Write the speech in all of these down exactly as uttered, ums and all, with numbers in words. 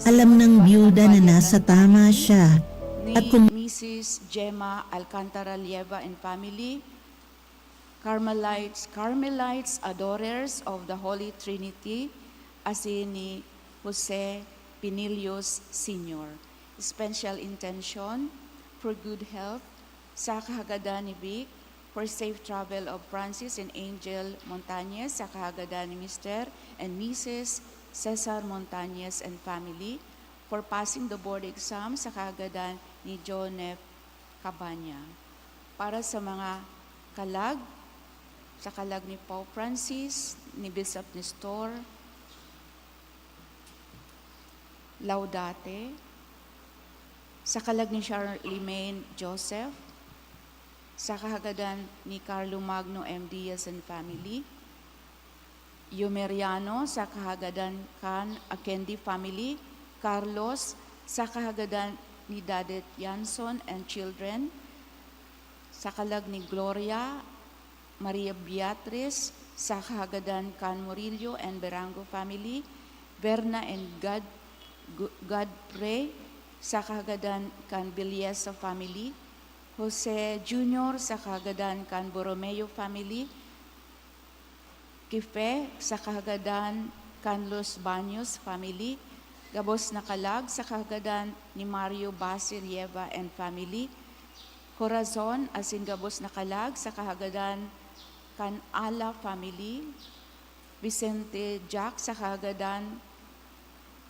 Alam ng byuda na nasa tama siya. At kung Missus Gemma Alcantara Lieva and family, Carmelites, Carmelites Adorers of the Holy Trinity, asin ni Jose Pinillos Senior. Special intention for good health sa kahagadan ni Vic, for safe travel of Francis and Angel Montañez sa kahagadan ni Mister and Missus Cesar Montañez and family, for passing the board exam sa kahagadan ni Jonep Cabanya. Para sa mga kalag, sa kalag ni Pope Francis, ni Bishop Nestor Laudate, sa kalag ni Charlemagne Joseph, sa kahagadan ni Carlo Magno M. Diaz and family, Yumeriano, sa kahagadan kan Akendi family, Carlos, sa kahagadan ni Dadet Yanson and children, sa kalag ni Gloria Maria Beatriz, sa kahagadan kan Murillo and Berango family, Berna and God, Godfrey, sa kahagadan kan Villesa family, Jose Junior, sa kahagadan kan Borromeo family, Kife, sa kahagadan kan Los Baños family, gabos na kalag sa kahagadan ni Mario Basil Yeva and family, Corazon, asin gabos na kalag sa kahagadan kan Ala family, Vicente Jack, sa kahagadan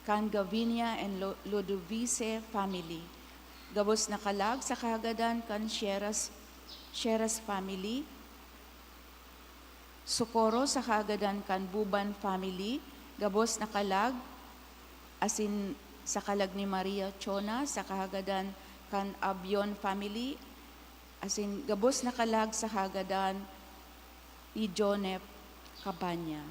kan Gavinia and Lo- Ludovice family, gabos na kalag sa kahagadan kan Sierras, Sierras family, Socorro, sa kahagadan kan Buban family, gabos na kalag, asin sa kalag ni Maria Chona, sa kahagadan kan Abion family, asin gabos na kalag sa kahagadan ni Jonep Cabanya.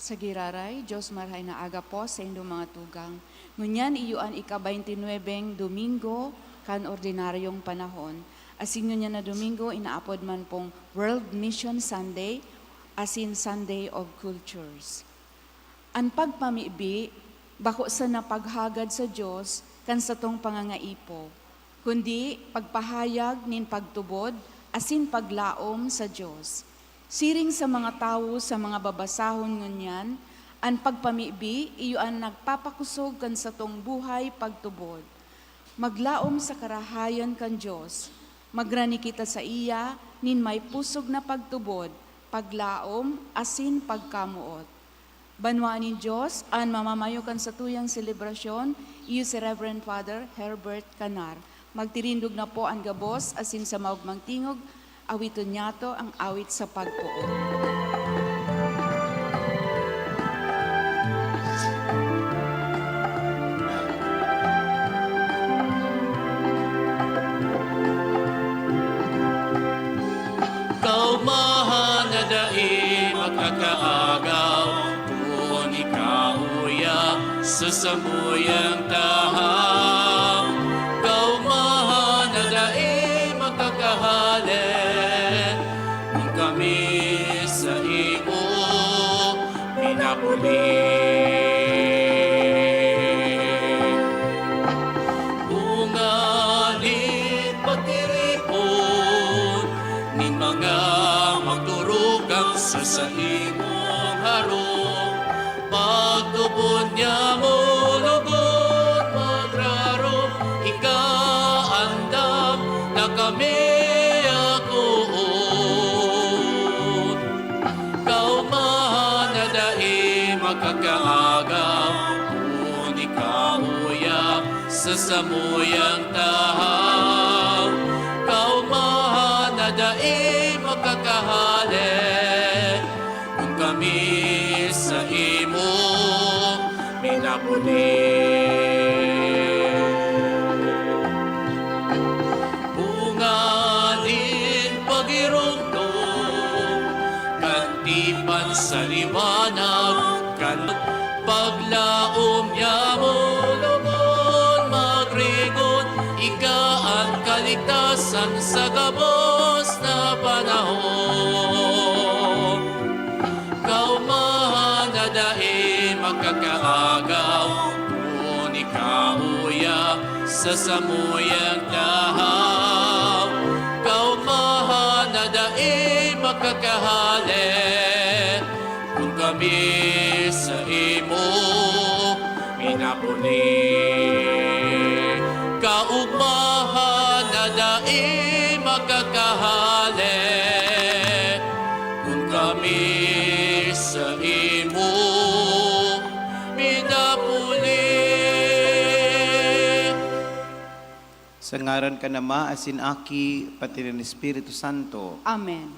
Sa giraray, Diyos, marahay na aga po sa indong mga tugang. Ngunyan, iyo an ika-baynte nuebeng Domingo kan ordinaryong panahon. Asin ngunyan na Domingo, inaapod man pong World Mission Sunday, asin Sunday of Cultures. An pagpamibi, bako sana paghagad sa Dios kan satong pangangaipo, kundi pagpahayag nin pagtubod asin paglaom sa Dios. Siring sa mga tawo sa mga babasahon ngunyan, an pagpamibi iyo an nagpapakosog kan satong buhay pagtubod. Maglaom sa karahayan kan Dios. Magrani kita saiya nin may pusog na pagtubod, paglaom, asin pagkamoot. Banwaan nin Dios, an mamamayo kan satuyang selebrasyon, iyo si Reverend Father Herbert Canar. Magtirindog na po an gabos asin sa maogmang tingog, awiton niyato ang awit sa pagpoon. Kaogmahan na dai makakaagaw, kun ika uya sa samuyang tahaw. Kaogmahan na dai makakahale, kun kami sa imo minapuli. Bunga nin pagtiripon nin mga magturugang sa saimong harong, pagtubod niamo lubon magrarong, ika andam na kami akoon. Kaogmahan na dai makakaagaw, kun ika uya sa samuyang tahaw. Kaogmahan na dai makakahale, kun kami sa imo minapuli. Bunga nin pagiromdom kan tipan sa liwanag, kan paglaom niamo lubon magrigon, ika an kaligtasan sa gabos na panahon. Kaogmahan na dai makakaagaw, kun ika uya sa samuyang tahaw. Kaogmahan na dai makakahale, kun kami sa imo minapuli. Kaogmahan na dai makakahale, kun kami sa imo minapuli. Sa ngaran kan Ama, asin Aki, pati nin Espiritu Santo. Amen.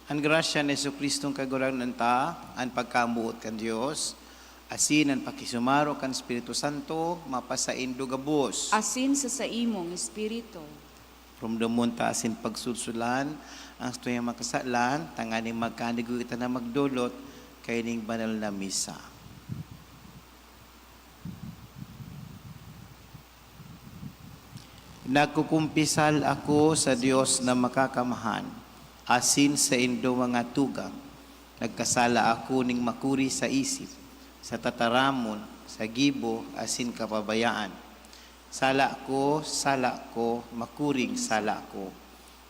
An grasya ni Jesu-Cristong Kagurangnan ta, an pagkamoot kan Dios, asin an pakisumaro kan Espiritu Santo, mapasaindo gabos. Asin sa saimong espiritu. Rumdomon ta asin pagsulsulan ang satuyang mga kasalan, tanganing magkanigo kita na magdolot kaining banal na misa. Nagkukumpisal ako sa Dios na Makakamhan, asin saindo mga tugang. Nagkasala ako nin makuri sa isip, sa tataramon, sa gibo, asin kapabayaan. Sala ko, sala ko, makuring sala ko.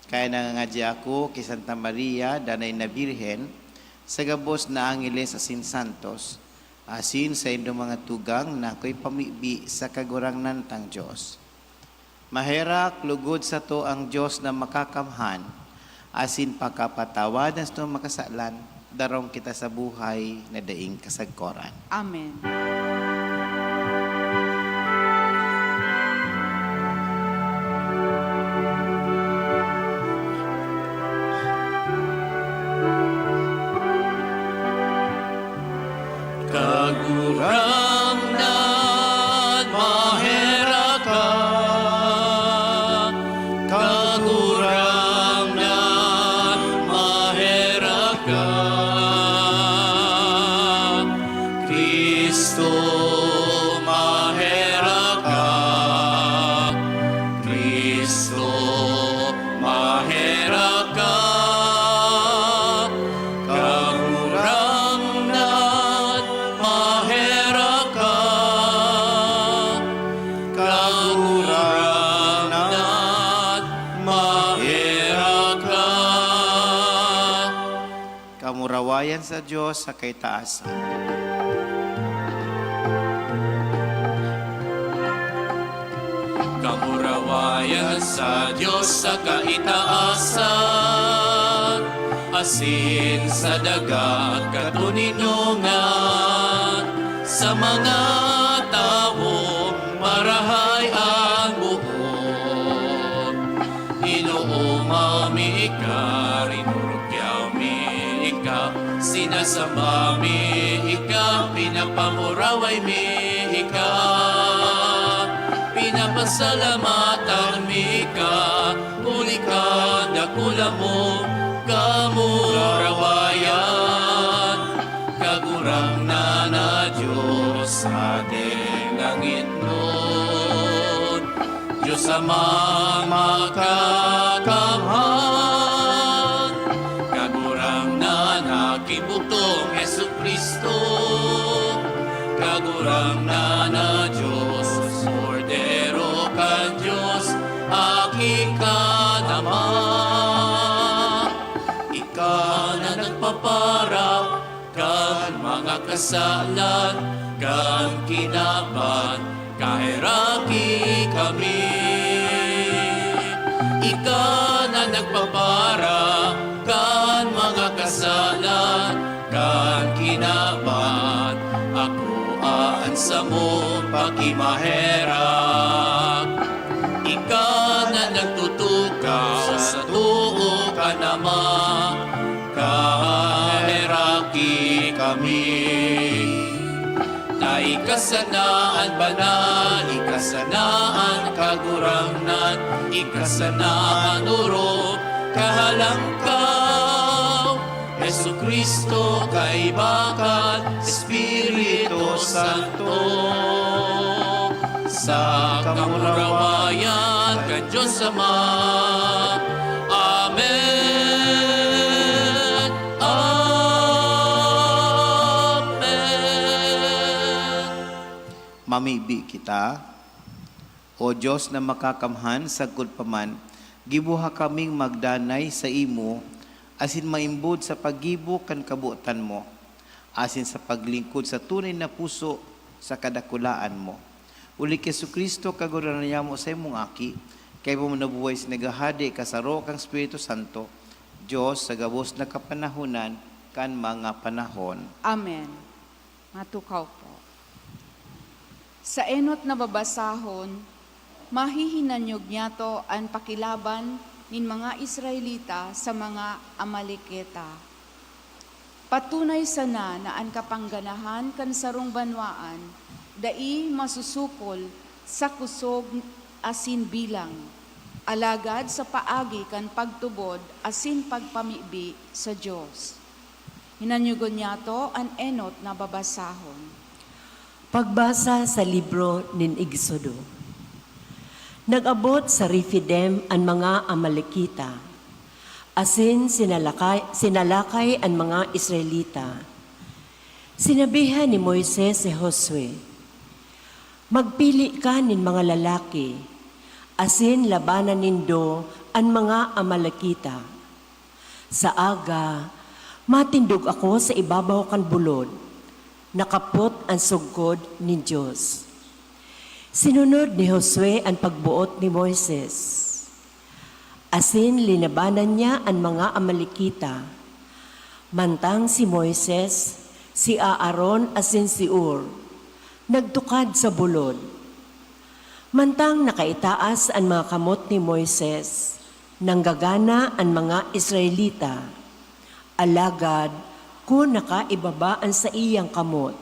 Kaya nangangadya ako ki Santa Maria, danay na Birhen, sa gabos na angeles asin santos, asin saindong mga tugang na akoy pamibi sa Kagurangnan tang Dios. Maherak lugod sato ang Dios na Makakamhan, asin pakapatawad an satong mga kasalan, darong kita sa buhay na daing kasagkoran. Amen. Kagurangnan, maherak ka. Kagurangnan, maherak ka. Bayan sa Dios sa kaitaasan. Kamurawayan sa Dios sa kaitaasan, asin sa daga katoninongan, sa mga tawong marahay an boot. Inoomaw mi ika, rinurukyaw mi ika, sinasamba mi ika, pinapamuraway mi ika, pinapasalamatan mi ika, huli kan dakula mong kamurawayan, Kagurangnan na Dios sa ating langitnon. Dios Amang makakamhan, Kagurangnan na Aki bugtong Jesu-Cristo, Kagurangnan na Dios, Kordero kan Dios, Aki kan Ama. Ika na nagpapara kan mga kasalan kan kinaban, kaheraki kami. Ika na nagpapara kan mga kasalan kan kinaban, akoa an samong pakimaherak. Ika na nagtutukaw sa too kan Ama, kaheraki kami. Ta ika sana an banal, ika sana an kagurangnan, ika sana an orog, kahalangkaw, Jesu-Cristo, kaiba kan Espiritu Santo, sa kamurawayan kan Dios Ama. Amen. Amen. Mamibi kita. O Dios na makakamhan, sagkod pa man, giboha kaming magdanay saimo, asin maimbod sa paggibo kan kabotan mo, asin sa paglingkod sa tunay na puso sa kadakulaan mo. Huli ki Jesu-Cristo, Kagurangnan niyamo, saimong Aki, kaiba man nabuhay asin naghahade kasaro kan Espiritu Santo, Dios sa gabos na kapanahonan kan mga panahon. Amen. Matukaw po. Sa enot na babasahon, mahihinanyog niyato an pakilaban nin mga Israelita sa mga Amalekita. Patunay sana na an kapangganahan kan sarong banwaan dai masusukol sa kusog asin bilang, alagad sa paagi kan pagtubod asin pagpamibi sa Dios. Hinanyogon niyato an enot na babasahon. Pagbasa sa libro nin Exodo. Nag-abot sa Refidim an mga Amalekita, asin sinalakay, sinalakay an mga Israelita. Sinabihan ni Moises si Josue, "Magpili ka nin mga lalaki, asin labanan nindo an mga Amalekita." Sa aga, matindog ako sa ibabaw kan bulod, nakapot an sugkod nin Dios. Sinunod ni Josue an pagboot ni Moises, asin linabanan niya an mga Amalekita. Mantang si Moises, si Aaron asin si Hur nagtukad sa bulod. Mantang nakaitaas an mga kamot ni Moises, nanggagana an mga Israelita. Alagad kun nakaibaba an saiyang kamot,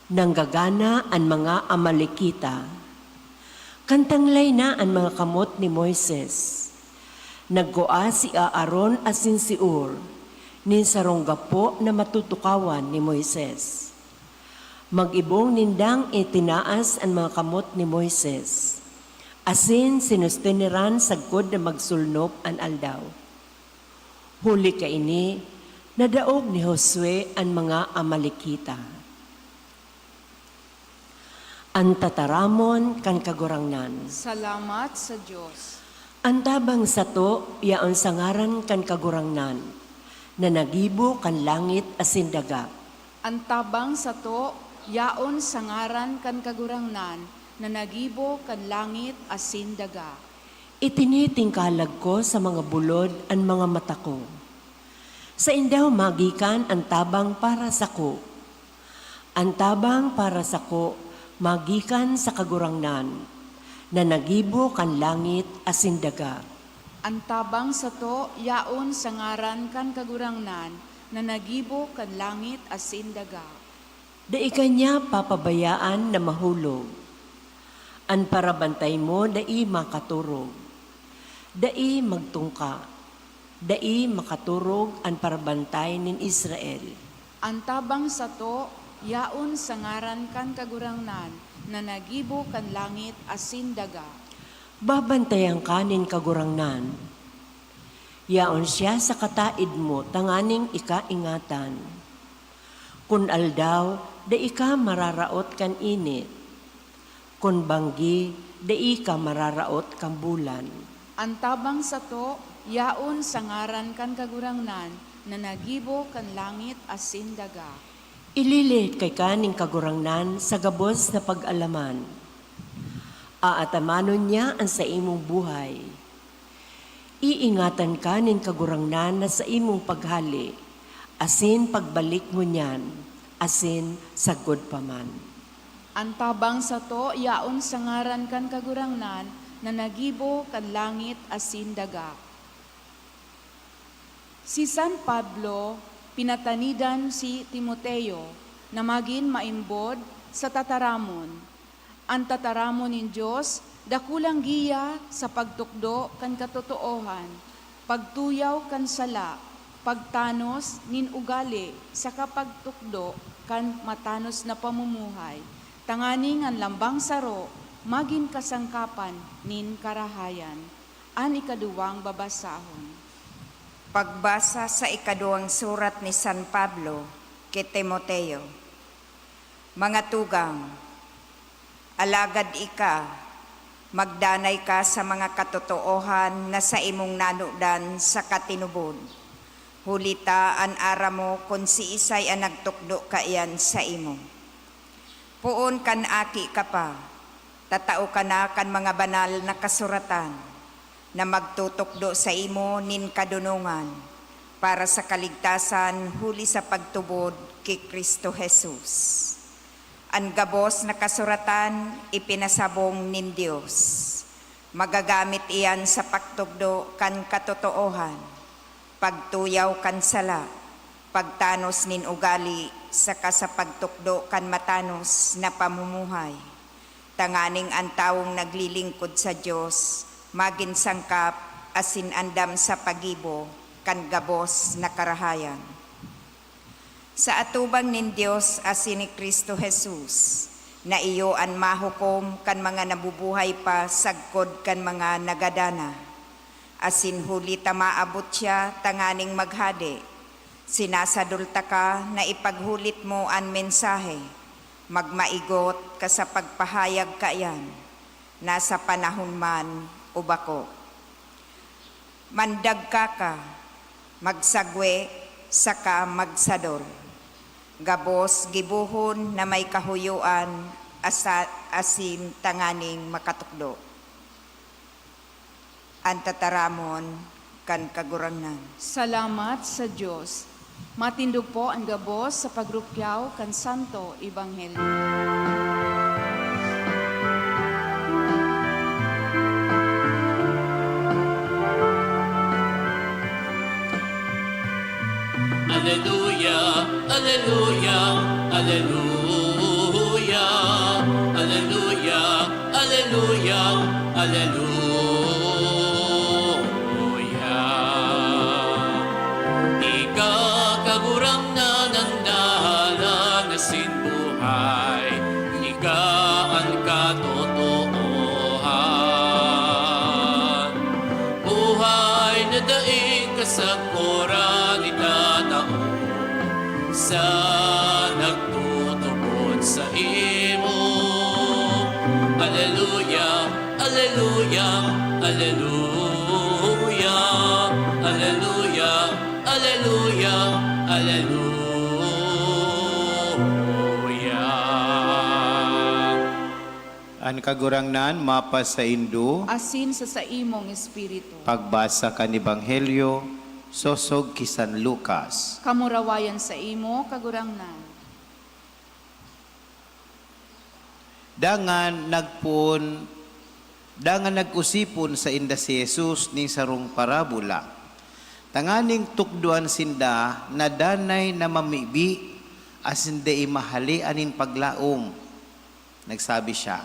nanggagana an mga Amalekita. Kan tanglay na an mga kamot ni Moises, nagkua si Aaron asin si Hur nin sarong gapo na matutukawan ni Moises. Mag-ibong nindang itinaas an mga kamot ni Moises, asin sinusteneran sagkod na magsulnop an aldaw. Huli kaini, nadaog ni Josue an mga Amalekita. An tataramon kan Kagurangnan. Salamat sa Dios. An tabang sato yaon sa ngaran kan Kagurangnan, na naggibo kan langit asin daga. An tabang sato yaon sa ngaran kan Kagurangnan na naggibo kan langit asin daga. Itinitingkalag ko sa mga bulod an mga mata ko. Saen daw magikan an tabang para sako? An tabang para sako magikan sa Kagurangnan, na naggibo kan langit asin daga. An tabang sato yaon sa ngaran kan Kagurangnan na naggibo kan langit asin daga. Dai ka niya papabayaan na mahulog. An parabantay mo dai makaturog. Dai magtungka. Dai makaturog an parabantay nin Israel. An tabang sato yaon sa ngaran kan Kagurangnan na naggibo kan langit asin daga. Babantayan ka nin Kagurangnan. Yaon siya sa kataed mo tanganing ika ingatan. Kun aldaw, dai ka mararaot kan init. Kun banggi, dai ka mararaot kan bulan. An tabang sato yaon sa ngaran kan Kagurangnan na naggibo kan langit asin daga. Ililihikay ka nin Kagurangnan sa gabos na pag-alaman. Aatamanon niya an saimong buhay. Iingatan ka nin Kagurangnan na saimong paghale, asin pagbalik ngunyan, asin sagkod pa man. An tabang sato yaon sa ngaran kan Kagurangnan na naggibo kan langit asin daga. Si San Pablo pinatanidan si Timoteo na magin maimbod sa tataramon. An tataramon nin Dios dakulang giya sa pagtukdo kan katotoohan, pagtuyaw kan sala, pagtanos nin ugali saka pagtukdo kan matanos na pamumuhay, tanganing an lambang saro magin kasangkapan nin karahayan. An ikaduwang babasahon. Pagbasa sa ikaduwang surat ni San Pablo ki Timoteo. Mga tugang, alagad ika, magdanay ka sa mga katotoohan na saimong nanudan sa katinubod, huli ta an aram mo kun siisay an nagtukdo kaiyan saimo. Poon kan aki ka pa, tatao ka na kan mga banal na kasuratan na magtutukdo saimo nin kadonongan para sa kaligtasan huli sa pagtubod ki Cristo Jesus. An gabos na kasuratan ipinasabong nin Dios. Magagamit iyan sa pagtukdo kan katotoohan, pagtuyaw kan sala, pagtanos nin ugali, saka sa pagtukdo kan matanos na pamumuhay, tanganing an tawong naglilingkod sa Dios magin sangkap asin andam sa paggibo kan gabos na karahayan. Sa atubang nin Dios asin ni Cristo Jesus, na iyo an mahukom kan mga nabubuhay pa sagkod kan mga nagadana. Asin huli ta maabot siya tanganing maghade, sinasadol taka na ipaghulit mo an mensahe, magmaigot ka sa pagpahayag kaiyan, nasa panahon man o bako. Mandagka ka, magsagwe, saka magsadol. Gabos gibohon na may kahuyoan asa, asin tanganing makatukdo. An tataramon kan Kagurangnan. Salamat sa Dios. Matindog po an gabos sa pagrukyaw kan Santo Ebanghelyo. Aleluya, aleluya, aleluya, aleluya, aleluya, aleluya. Ika, Kagurangnan, an dalan asin buhay, ika an katotoohan. Buhay na daing kasakoran itatao sa nagtutubod saimo. Aleluya, aleluya, aleluya, aleluya, aleluya. Hallelujah, hallelujah. An Kagurangnan mapasaindo. Asin sa saimong espiritu. Pagbasa kan Ebanghelyo sosog ki San Lucas. Kamurawayan saimo, Kagurangnan. Dangan nagpoon, dangan nag-osipon sainda si Jesus nin sarong parabola, tanganing tukdoan sinda na danay na mamibi asin dai mahalean nin paglaom. Nagsabi siya,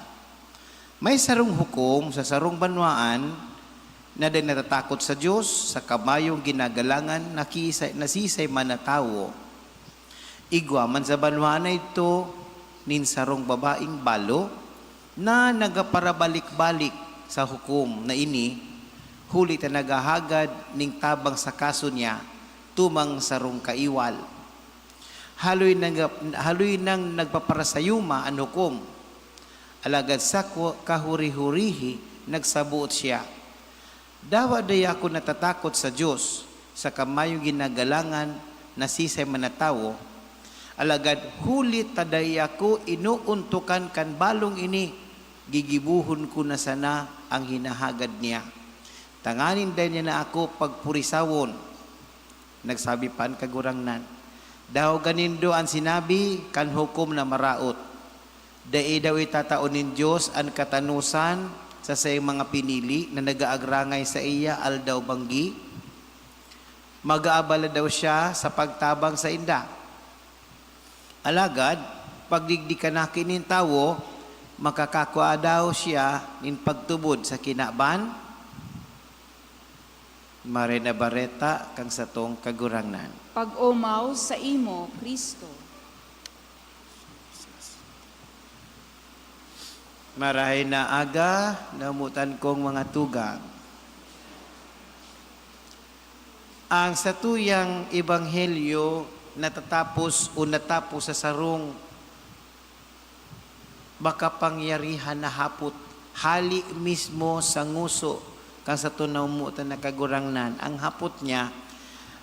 "May sarong hukom sa sarong banwaan na dai natatakot sa Dios, saka mayong ginagalangan na kisay, nasisay man na tawo." Igwa man sa banwaan na idto nin sarong babaeng balo na nagaparabalik-balik sa hukom na ini, huli ta naghahagad nin tabang sa kaso niya tumang sarong kaiwal. Haloy nang, haloy nang nagpaparasayuma an hukom. Alagad sa ku-, kahuri-hurihi, nagsaboot siya, "Dawa dai ako natatakot sa Dios, saka mayong ginagalangan na sisay man na tawo. Alagad huli ta dai ako inoontokan kan balong ini, gigibohon ko na sana ang hinahagad niya, tanganing dai niya na ako pagpurisawon." Nagsabi pa an Kagurangnan, "Daoga nindo an sinabi kan hukom na maraot. Dai daw itatao nin Dios an katanosan sa saiyang mga pinili na nag-aagrangay saiya aldaw-banggi? Mag-aabala daw siya sa pagtabang sainda. Alagad, pagdigdi kan Aki nin Tawo, makakakua daw siya nin pagtubod sa kinaban?" Maray na Bareta kan satong Kagurangnan. Pag-omaw saimo, Cristo. Marahay na aga, naomotan kong mga tugang. Ang satuyang ebanghelyo natatapos o natapos sa sarong makapangyarihan na hapot, hali mismo sa ngoso kan satong naomotan na Kagurangnan. Ang hapot niya,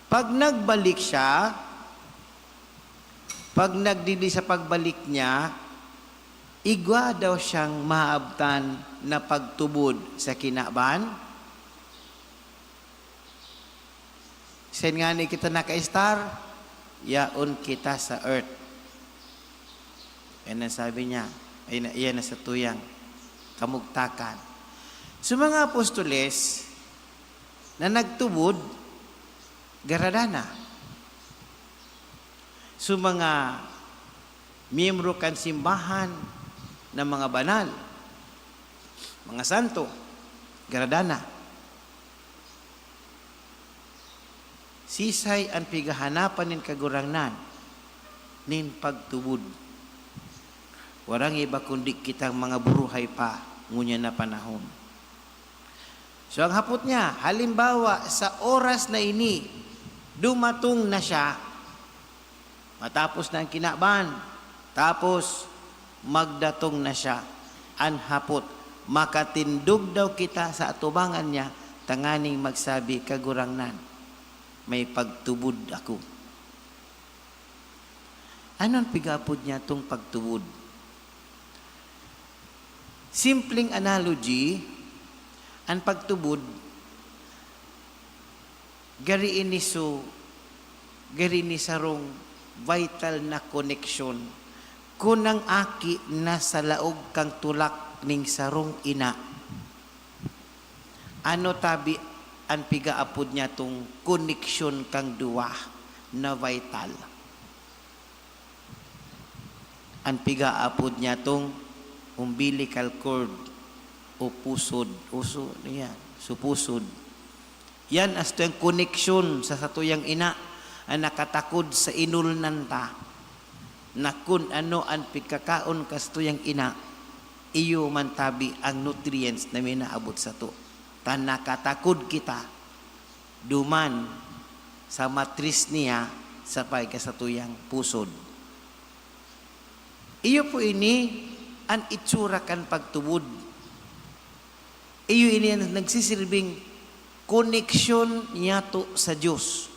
pag nagbalik siya, pag nagdigdi sa pagbalik niya, igwa daw siyang maabtan na pagtubod sa kinaban? Sain ngani kita naka-estar? Yaon kita sa earth. Yan ang sabi niya. Ay, na, iyan na satuyang kamugtakan. So, mga apostoles na nagtubod, garadana. So, mga miyembro kan simbahan na mga banal, mga santo, garadana. Sisay an pighahanapan nin Kagurangnan nin pagtubod? Warang iba kundi kitang mga buruhay pa ngunyan na panahon. So, ang hapot niya, halimbawa, sa oras na ini, dumatong na siya, matapos na ang kinaban, tapos magdatong na siya. An hapot, makatindog daw kita sa atubangan niya tanganing magsabi, "Kagurangnan, may pagtubod ako." Ano an pig-aapod niya tong pagtubod? Simpleng analogy, an pagtubod, gari ini so, gari ini sarong vital na koneksyon. Kun ang aki nasa laog kan tulak ning sarong ina, ano tabi an pigaapod niya tong koneksyon kang duwa na vital? An pigaapod niya tong umbilical cord o pusod. Uso niya, so pusod. Yan, asto yang koneksyon sa satuyang ina, an nakatakod sa inulnan ta, na kun ano an pigkakaon ka satuyang ina, iyo man tabi ang nutrients na minaabot sato. Ta nakatakod kita duman sa matris niya sa pagkasatuyang pusod. Iyo po ini an itsura kan pagtubod. Iyo ini an nagsisirbing koneksyon niyato sa Dios.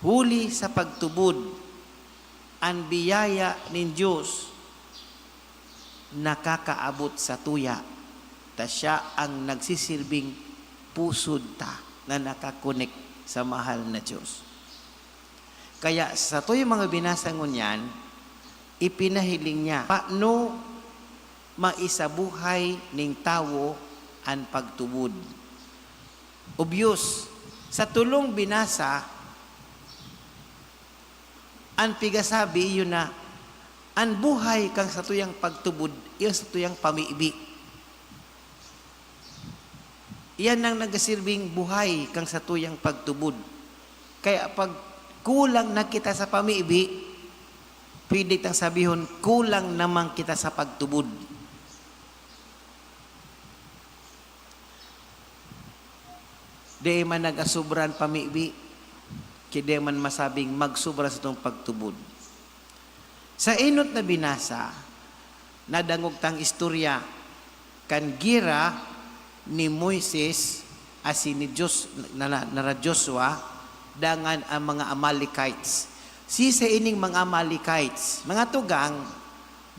Huli sa pagtubod, an biyaya nin Dios nakakaabot satuya, ta siya ang nagsisirbing pusod ta na nakakonek sa mahal na Dios. Kaya sa satuyang mga binasa ngunyan, ipinahiling niya, paano maisabuhay ning tawo an pagtubod? Obvious, sa tulong binasa, an pigasabi iyo na an buhay kan satuyang pagtubod iyo satuyang pamibi. Iyan ang nagasirbing buhay kan satuyang pagtubod. Kaya pag kulang na kita sa pamibi, pwede tang sabihon, kulang naman kita sa pagtubod. Di man nag-asobra an pamibi, kaya di man masabing magsobra sa itong pagtubod. Sa enot na binasa, nadangog tang istorya kan gira ni Moises asin ni Jos-, na, na, na Joshua, dangan ang mga Amalekites. Si sa ining mga Amalekites, mga tugang,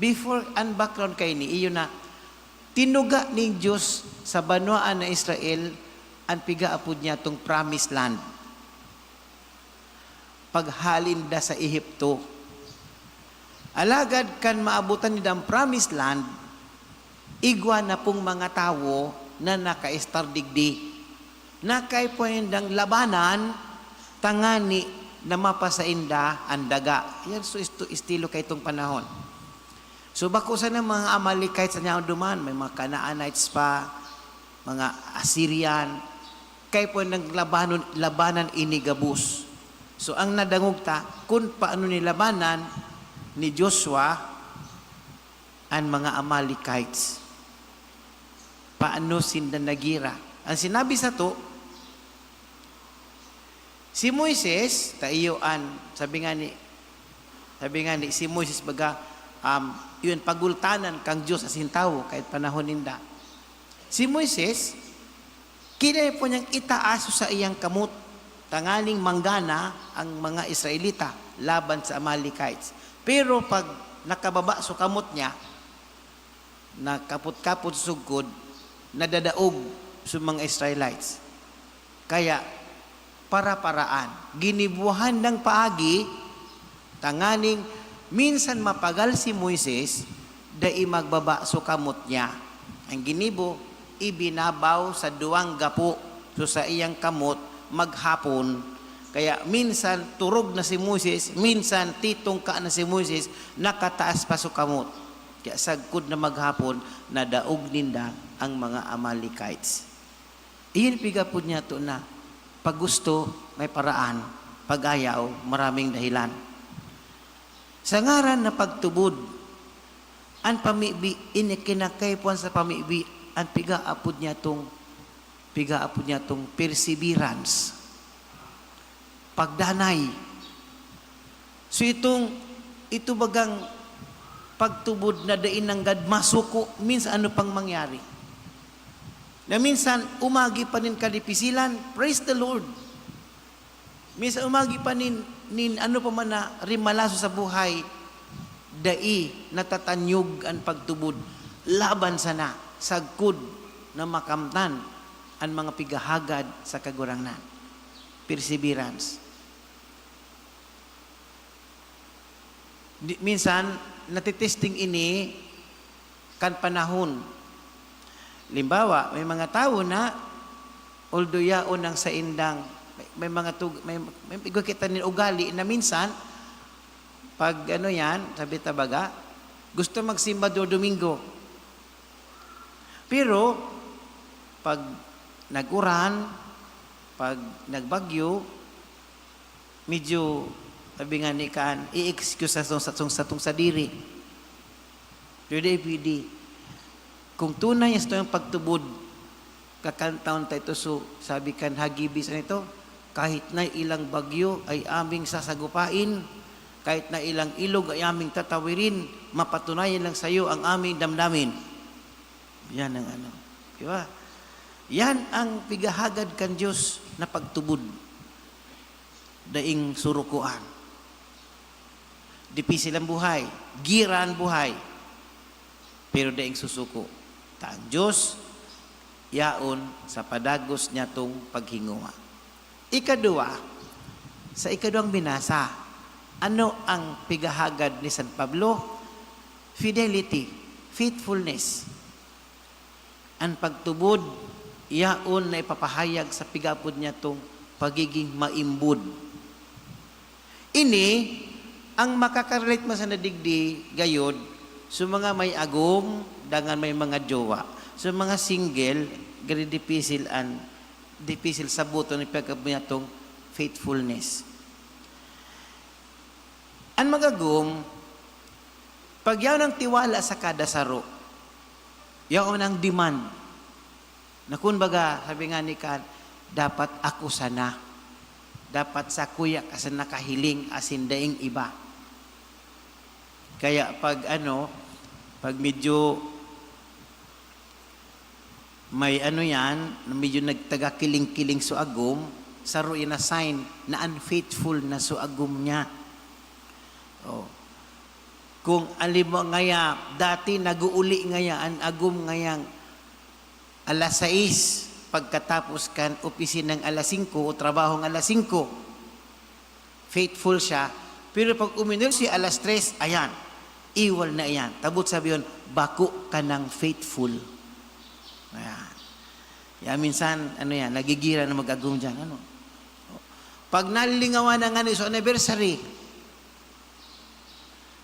before an background kaini, iyo na, tinuga ning Dios sa banwaan na Israel an pigaapod niya tong promised land. Paghalin da sa Ehipto. Alagad kan maabotan ninda ang promised land, igwa na pong mga tawo na nakaestar digdi. Nakaipuhan nindang labanan, tangani na mapasainda an daga. Yan so isto-, estilo kaitong panahon. So, bako sana mga Amalekites sa nyaon duman, may mga Canaanites pa, mga Assyrian, kaipuhan nindang labanon, labanan ini gabos. So, ang nadangog ta, kun paano nilabanan ni Joshua an mga Amalekites. Paano sinda nagira? Ang sinabi sato, si Moises, ta iyo an, sabi nga ni, sabi nga ni, si Moises baga, um, yun, pagultanan kang Dios asin tawo, kahit panahon ninda. Si Moises, kinaipuhan niyang itaas sa iyang kamot, tanganing manggana ang mga Israelita laban sa Amalekites. Pero pag nakababa sa kamot niya, nakapot-kapot sa sugkod, nadadaog sa mga Israelites. Kaya, para-paraan, ginibuhan nindang paagi, tanganing minsan mapagal si Moises, dai magbaba sa kamot niya. Ang ginibo, ibinabaw sa duwang gapo, so sa iyang kamot, maghapon. Kaya minsan turog na si Moises, minsan titungka na si Moises, nakataas pa sa kamot. Kaya sagkod na maghapon, nadaog ninda ang mga Amalekites. Iyon pigapod niya to na pag gusto, may paraan, pag ayaw, maraming dahilan. Sa ngaran na pagtubod, an pamibi, ini kinakaipuhan sa pamibi, an pigaapod niya tong, pigaapod niya tong perseverance. Pagdanay. So itong, ito bagang pagtubod na dai nanggad masuko, minsan ano pang mangyari. Na minsan, umagi pa nin kadipisilan, praise the Lord. Minsan, umagi pa nin, nin ano pa man na rimalaso sa buhay, dai natatanyog an pagtubod. Laban sana, sagkod na makamtan an mga pigahagad sa Kagurangnan. Perseverance. Di, minsan, natitesting ini kan panahon. Halimbawa, may mga tawo na, although yaon ang saindang, may, may mga tug-, may, may igwa kita nin ugali na minsan, pag ano yan, sabi ta baga, gusto magsimba do Domingo. Pero, pag nag-uran, pag nagbagyo, medyo, sabi nga ni Kaan, i-excuse sa, sa, sa, sa, satong sadiri. Pero di pwede. Kung tunay ang satong pagtubod, kakantaon ta ito, so, sabi kan Hagibis, ano ito? "Kahit na ilang bagyo ay aming sasagupain, kahit na ilang ilog ay aming tatawirin, mapatunayan lang sa'yo ang aming damdamin." Yan ang ano. Di ba? Yan ang pigahagad kan Diyos na pagtubod. daing surukoan. Dipisil an buhay, gira an buhay, pero daing susuko. Ta ang Dios, yaon sa padagos niyatong paghingowa. Ikaduwa, sa ikaduwang binasa, ano ang pigahagad ni San Pablo? Fidelity, faithfulness. An pagtubod, yaon na ipapahayag sa pigapod niyatong pagiging maimbod. Ini, ang makakarelate man sa nadigdi, gayod, sa mga may agom, dangan may mga jowa. Sa mga single, gari dipisil an, dipisil saboton ni pagkabuyatong faithfulness. An magagom, pagyaw ng tiwala sa kada saro, yaon ang demand. Na kun baga, sabi nga ni Kant, "Dapat ako sana. Dapat sakuya ka sana kahiling asin daing iba." Kaya pag ano, pag medyo may ano yan, na medyo nagtaga kiling-kiling so agom, saro yan na sign na unfaithful na so agom niya. Oh. Kung alimo ngaya, dati nag-uuli ngaya an agom ngayang alas sais pagkatapos kan opisinang alas singko o trabahong alas singko, faithful siya. Pero pag uminul siya alas tres, ayan, iwal na iyan. Tabot sabi yun, bako ka ng faithful. Ayan. Yan, minsan, ano yan, nagigira na mag-agom dyan. Ano? Pag nalilingawan na nga ni so anniversary,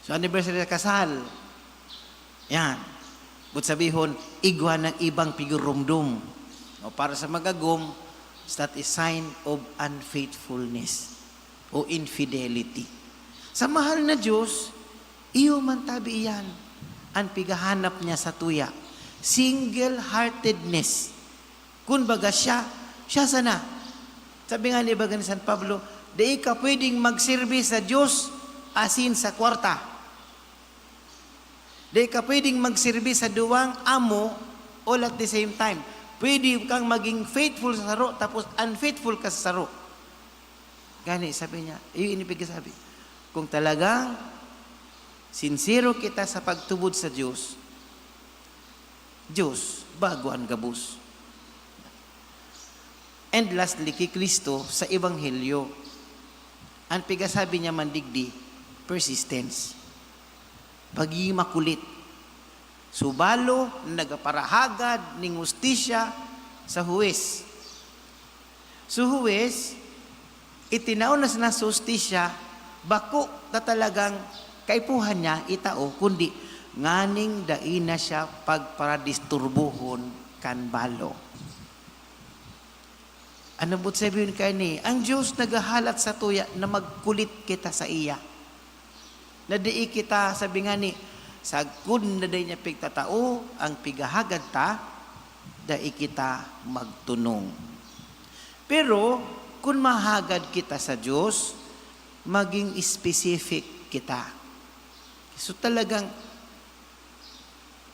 so anniversary na kasal, yan. But sabihon, igwa ng ibang pigurumdum. O para sa magagom, is that a sign of unfaithfulness o infidelity. Sa mahal na Diyos, iyo man tabi iyan an pighahanap niya sa tuya. Single-heartedness. Kun baga siya, siya sana. Sabi nga ni, baga ni San Pablo, "Dai ka pwedeng magserbi sa Diyos asin sa kwarta." Dai ka pwedeng magserbi sa duwang amo all at the same time. Pwede kang maging faithful sa saro, tapos unfaithful ka sa saro. Gani, sabi niya, iyo ini pigsasabi. Kung talagang sinsero kita sa pagtubod sa Diyos, Diyos, bago an gabos. And lastly, ki Cristo sa Ebanghelyo. An pigasabi niya man digdi, persistence. Pagiging makulit. Subalo na nagaparahagad ning hustisya sa huwes. So, huwes, itinao na sana sa hustisya, bako na talagang kaipuhan niya itao, kundi nganing dai na siya pagparadisturbohon kan balo. Ano buot sabihon kaini? Ang Diyos naghahalat sa tuya na magkulit kita sa iya. Na dai kita, sabi nga ni, sagkod na dai niya pigtatao ang pighahagad ta, dai kita magtunong. Pero kun mahagad kita sa Diyos, maging specific kita. So, talagang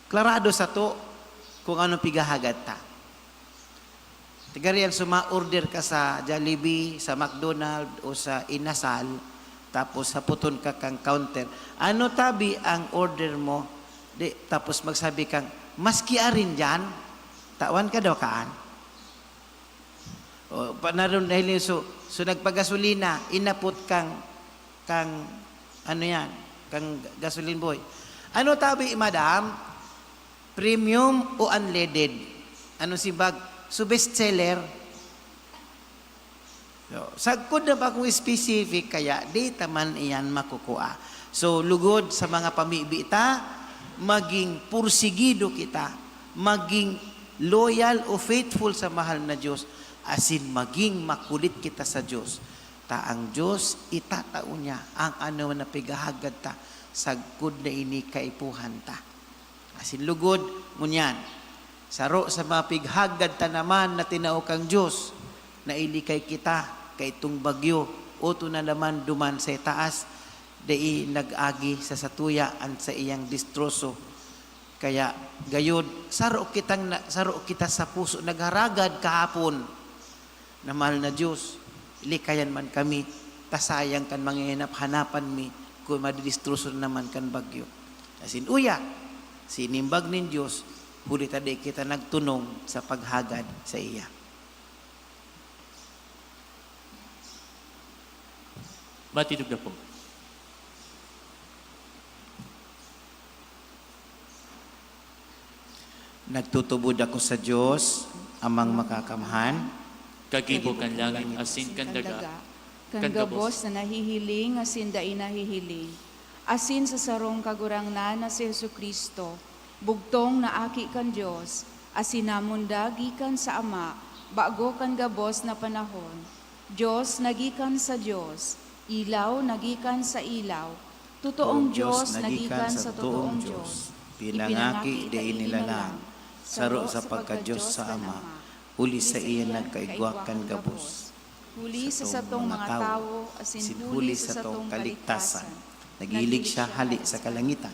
klarado sato kung anong pighahagad ta. Tigariyan, suma-order ka sa Jollibee, sa McDonald, o sa Inasal, tapos hapoton ka kan counter, "Ano tabi ang order mo?" Di, tapos magsabi kang, "Maski arin diyan, tawan ka daw kaan." O, pa, naron dahil yun, so, so nagpagasolina, inapot kang, kang, ano yan, kang gasoline boy. "Ano tabi, madam? Premium o unleaded?" Ano simbag? So, best seller. So, sagkod na ba kung specific, kaya di ta man iyan makukua. So, lugod sa mga pamibi ta, maging pursigido kita, maging loyal o faithful sa mahal na Diyos, asin maging makulit kita sa Diyos. Ta ang Diyos, itatao niya ang ano na pighahagad ta, sagkod na ini kaipuhan ta. Asin lugod, ngunyan, saro sa mga pighagad ta naman na tinao kan Dios, nailikay kita kaitong bagyo, oto na naman duman sa itaas, dai nag-agi sa satuya an saiyang destroso. Kaya gayod, saro kitang na, saro kita sa puso nagharagad kahapon. Na mahal na Diyos, likayan man kami ta sayang kan mga hinap-hanapan mi kun madidistroso na naman kan bagyo. Asin uya, sinimbag nin Dios, huli ta dai kita nagtunong sa paghagad saiya. Matindog na po. Nagtutubod ako sa Dios, Amang Makakamhan, Kagibo kan langit asin kan daga, kan gabos na nahihiling asin dai nahihiling, asin sa sarong Kagurangnan na si Jesu-Cristo, bugtong na Aki kan Dios, asin namundag gikan sa Ama bago kan gabos na panahon. Dios na gikan sa Dios, ilaw na gikan sa ilaw, totoong Dios na gikan sa totoong Dios, pinangaki dai nilalang, saro sa pagka-Dios sa Ama, huli saiya nagkaigwa kan gabos. Huli sa satong mga tawo, asin huli sa satong kaligtasan, naghilig siya hale sa kalangitan,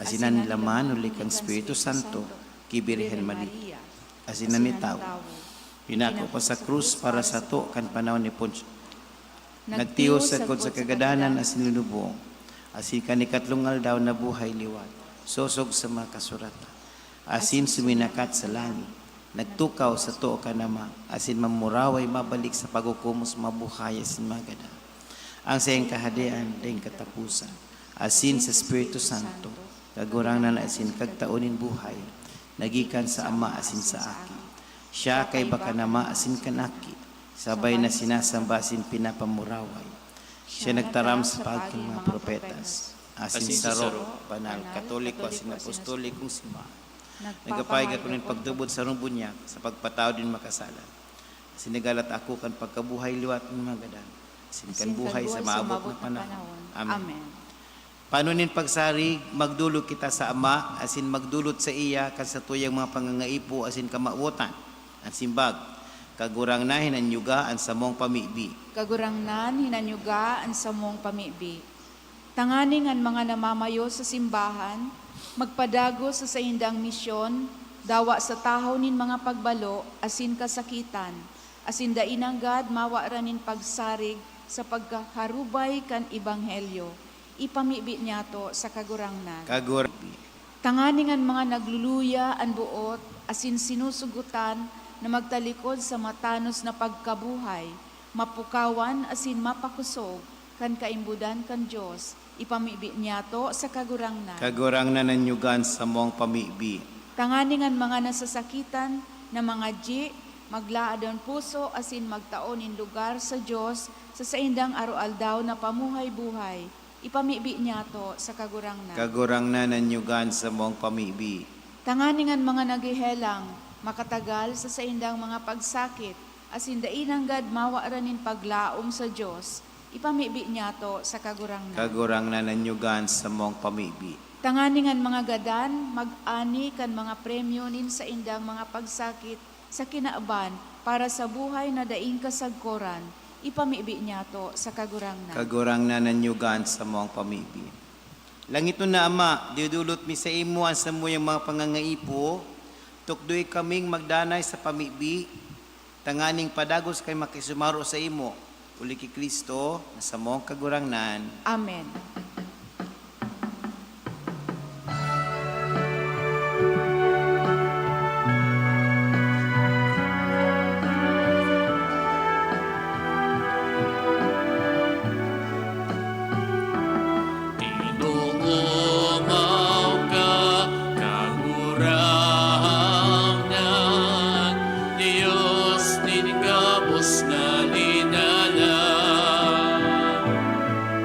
asin an laman huli kan Espiritu Santo ki Birhen Maria, asin nangitawo. Pinako pa sa krus para sato kan panahon ni Poncio. Nagtios sagkod sa kagadanan asin linubong, asin kan ikatlong aldaw nabuhay liwat, sosog sa mga kasuratan, asin suminakat sa langit. Nagtukaw sa too kan Ama, asin mamuraway mabalik sa paghukom sa mga buhay asin mga gadan. Ang saiyang kahadean daing kataposan, asin sa Espiritu Santo, Kagurangnan asin Kagtao nin buhay, na gikan sa Ama asin sa Aki. Siya kaiba kan Ama asin kan Aki, sabay na sinasamba asin pinapamuraway. Siya nagtaram sa paagi kan mga propetas, asin saro, banal, katoliko asin apostolikong simbahan. Nagpapahiga ako nin pagtubod sa sarong bunyag sa pagpatawad nin makasalan. Asin naglalat ako kan pagkabuhay liwat nin mga gadan, asin kan buhay sa maabot na panahon. Amen. Pano nin pagsarig, magdolok kita sa Ama, asin magdolot saiya kan satuyang mga pangangaipo asin kamawotan. An simbag, Kagurangnan, hinanyuga an samong pamibi. Kagurangnan, hinanyuga an samong pamibi. Tanganing an mga namamayo sa simbahan magpadagos sa saindang misyon, dawa sa tahaw nin mga pagbalo asin kasakitan, asin dai nanggad mawaran nin pagsarig sa pagkaharubay kan ebanghelyo, ipamibi niyato sa Kagurangnan. Kagurangnan. Tanganing an mga nagluluya an boot asin sinusugotan na magtalikod sa matanos na pagkabuhay, mapukawan asin mapakosog kan kaimbodan kan Dios, ipamibi niyato sa Kagurangnan. Kagurangnan, hinanyuga an samong pamibi. Tanganing an mga nasasakitan na mga dyi maglaad an puso asin magtao nin lugar sa Dios sa saindang aroaldaw na pamuhay-buhay, ipamibi niyato sa Kagurangnan. Kagurangnan, hinanyuga an samong pamibi. Tanganing an mga naghehelang makatagal sa saindang mga pagsakit asin dai nanggad mawaran nin paglaom sa Dios, ipamibi niyato sa Kagurangnan. Kagurangnan, hinanyuga an samong pamibi. Tanganing an mga gadan mag-ani kan mga premyo nin saindang mga pagsakit sa kinaban para sa buhay na daing kasagkoran, ipamibi niyato sa Kagurangnan. Kagurangnan, hinanyuga an samong pamibi. Langiton na Ama, didolot mi saimo an samuyang mga pangangaipo, tukdoy kaming magdanay sa pamibi, tanganing padagos kami makisumaro saimo, huli ki Cristo, na samong Kagurangnan. Amen. Tinoomaw ka, Kagurangnan, Dios nin gabos na linalang.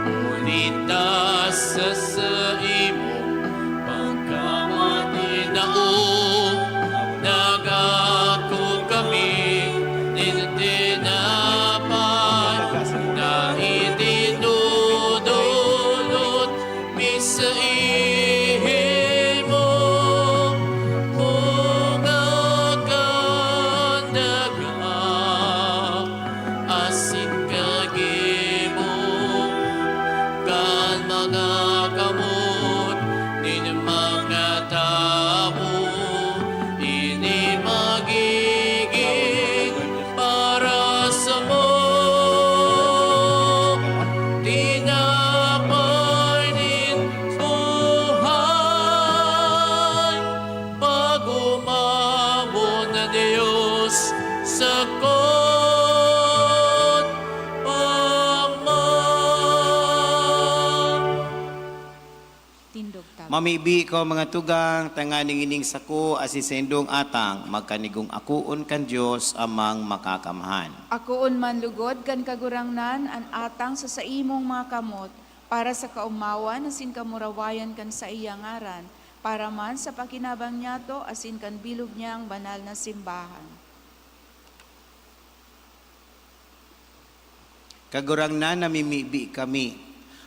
Huli ta sa saimong pagkamatinaw, nagako kami nin tinapay na itinudulot mi saimo, bunga kan daga asin kagibo kan mga kamot nin mga tawo. Ini magigin para samo. Mamibi ko, mga tugang, tanganing ining sako asin saindong atang magkanigong akoon kan Dios Amang Makakamhan. Akoon man lugod kan Kagurangnan an atang sa saimong mga kamot, para sa kaomawan asin kamurawayan kan saiyang ngaran, para man sa pakinabang niyato asin kan bilog niyang banal na simbahan. Kagurangnan, namimibi kami.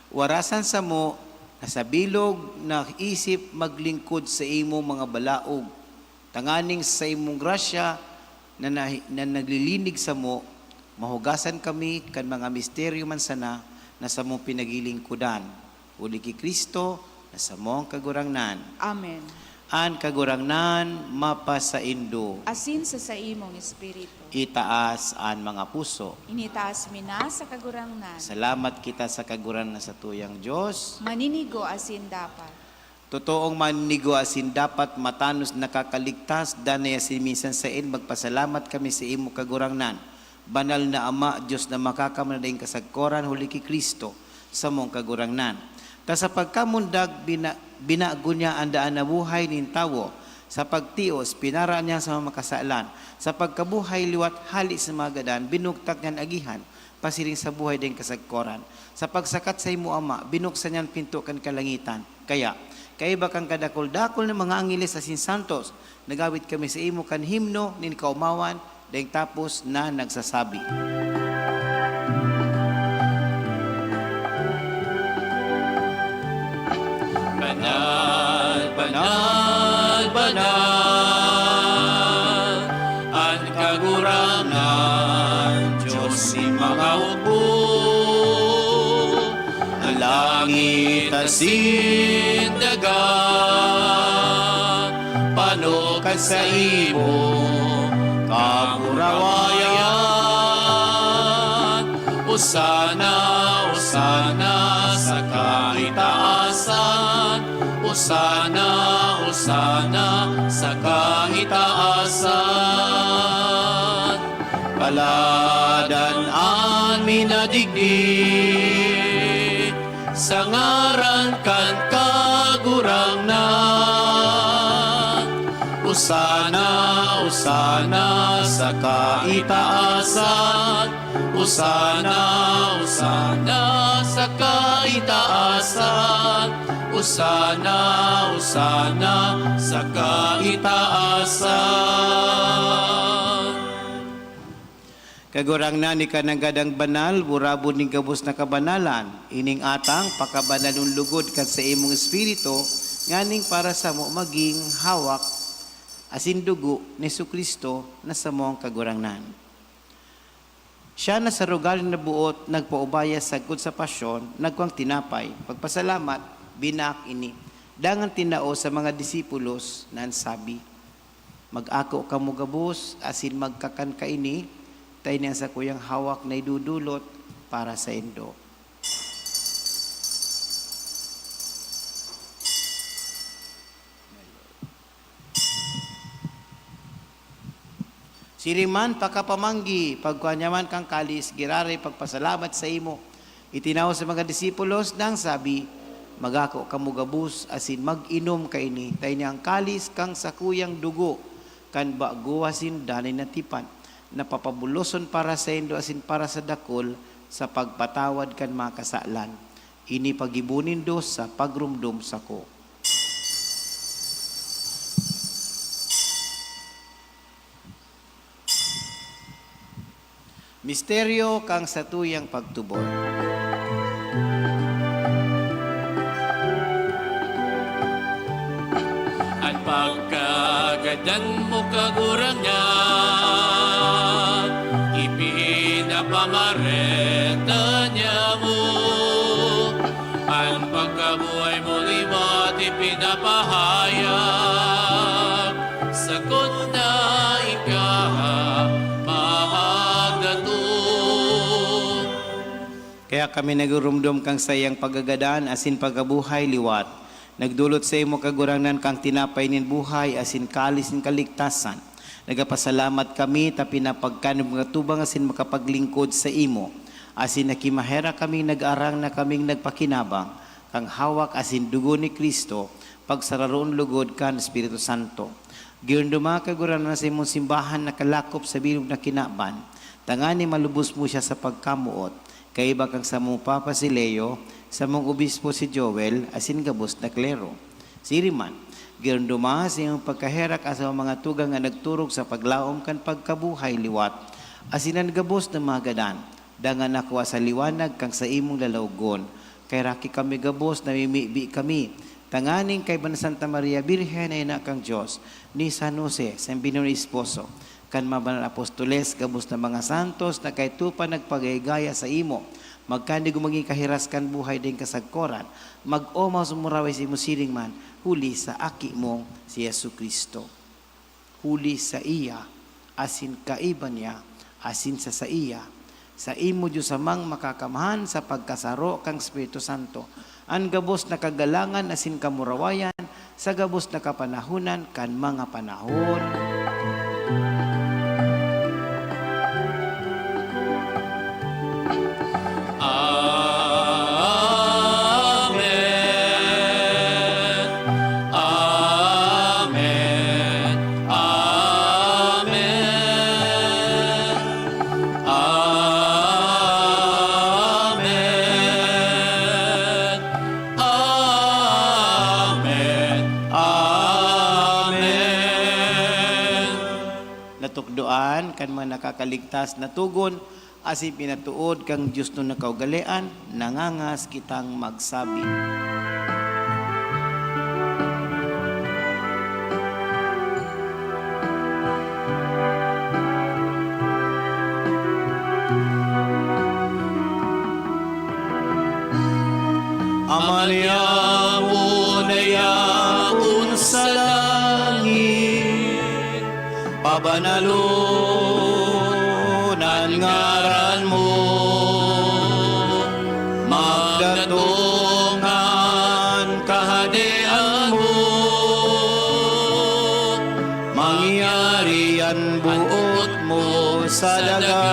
Warasan samo na sa bilog na isip maglingkod sa imong mga balaog, tanganing sa imong grasya na, na, na naglilinig samo, mahugasan kami kan mga misteryo man sana na samong pinaglilingkodan. Huli ki Cristo na samong Kagurangnan. Amen. An Kagurangnan mapasaindo. Asin sa saimong espiritu. Itaas an mga puso. Initaas mi na sa Kagurangnan. Salamat kita sa Kagurangnan na satuyang Dios. Maninigo asin dapat. Totoong maninigo asin dapat, matanos, nakakaligtas, danay asin minsan saen, magpasalamat kami sa imo, Kagurangnan. Banal na Ama, Dios na makakamana daing kasagkoran, huli ki Cristo, samong Kagurangnan. Ta sa pagkamundag, bina-, binago niya an daan na buhay nin tawo. Sa pagtios, pinara niya sa mga makasalan. Sa pagkabuhay liwat hali sa mga gadan, binugtak niya an agihan, pasiring sa buhay daing kasagkoran. Sa pagsakat sa imo, Ama, binuksan niya an pinto kan kalangitan. Kaya, kaiba kan kadakul-dakul na mga angheles asin santos, nag-awit kami sa imo kan himno nin kaomawan, daing tapos na nagsasabi. Banal, banal, banal, an Kagurangnan, Dios nin mga hukbo. An langit asin daga, pano kan saimong kagurawayan. Osana, Osana sa kaitaasan. Osana, Osana sa kaitaasan. Paladan an minadigdi sa ngaran kan Kagurangnan. Osana, Osana sa kaitaasan. Osana, Osana sa kaitaasan. Osana, Osana sa kaitaasan. Kagurangnan, ika nanggad an banal, burabod nin gabos na kabanalan. Ining atang, pakabanalon lugod kan saimong Espiritu, nganing para samo magin hawak asin dugo ni Jesu-Cristo na samong Kagurangnan. Siya na sa rogalin na boot nagpaubaya sagkod sa pasyon, nagkuang tinapay, pagpasalamat, binaak ini, dangan tinao sa mga disipulos na an sabi, "Mag-ako kamo gabos asin magkakan kaini, ta ini an sakuyang hawak na idodolot para saindo." Siring man, pakapamanggi, pagkua niya man kan kalis, giraray pagpasalamat saimo, itinao sa mga disipulos, nang sabi, "Mag-ako kamo gabos asin mag-inom kaini, ta ini an kalis kan sakuyang dugo kan bago asin danay na tipan, na papabuloson para saindo asin para sa dakul sa pagpatawad kan mga kasalan. Ini paggibo nindo sa pagromdom sako." Misteryo kan satuyang pagtubod. An pagkagadan mo, Kagurangnan, ipinapamareta niya mo. An pagkabuhay mo liwat ipinapahayag, sagkod na ika mahagdaton. Kaya kami nagurumdom kan saiyang pagkagadan asin pagkabuhay liwat. Nagdolot saimo, Kagurangnan, kan tinapay nin buhay asin kalis nin kaligtasan. Nagapasalamat kami ta pinapagkan mo mga tubang asin makapaglingkod saimo. Asin nakimaherak kaming nag-arang na kaming nagpakinabang Kan hawak asin dugo ni Cristo, pagsararoon logod kan Espiritu Santo. Giromdoma, Kagurangnan, sa imong simbahan nakalakop sa bilog na kinaban, tanganing malubos mo siya sa pagkamoot, kaiba kan samong Papa si Leo, samong Obispo si Joel, asin gabos na klero. Siring man, giromdoma sa imong pagkaherak an samong mga tugang na nagturog sa paglaom kan pagkabuhay liwat, asin an gabos na mga gadan, dangan nakua sa liwanag kan saimong lalawogon. Kaheraki kami gabos, namimibi kami, tanganing kaiba ni Santa Maria Birhen na ina kan Dios, ni San Jose, sa binong esposo, kan mga banal apostoles, gabos na mga santos na kaidto pa nagpagayagaya saimo, magkanigog magin kahiras kan buhay daing kasagkoran, mag-omaw sa muraway saimo siring man, huli sa Aki mong si Jesu-Cristo. Huli saiya, asin kaiba niya, asin sa saiya, saimo, Dios Amang Makakamhan, sa pagkasaro kan Espiritu Santo, an gabos na kagalangan asin kamurawayan sa gabos na kapanahonan kan mga panahon. Amen. Amen. Amen. Amen. Amen. Natukdoan kan mga nakakaligtas na togon, asin pinatood kan diosnon na kaugalean, nangangas kitang magsabi. Ama niamo na yaon sa langit, pabanalon an ngaran mo, magdatong an kahadean mo, mangyari an boot mo sa daga,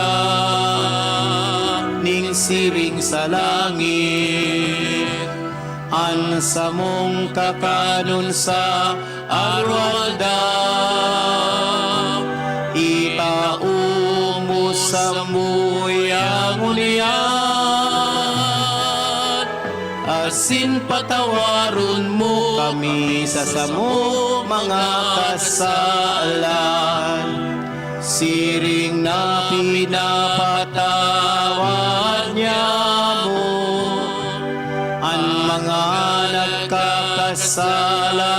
ning siring sa langit. An samong kakanon sa aroaldaw, itao mo samo ngunyan, asin patawaron mo kami sa samong mga kasalan, siring na pinapatawad niamo an mga nagkakasala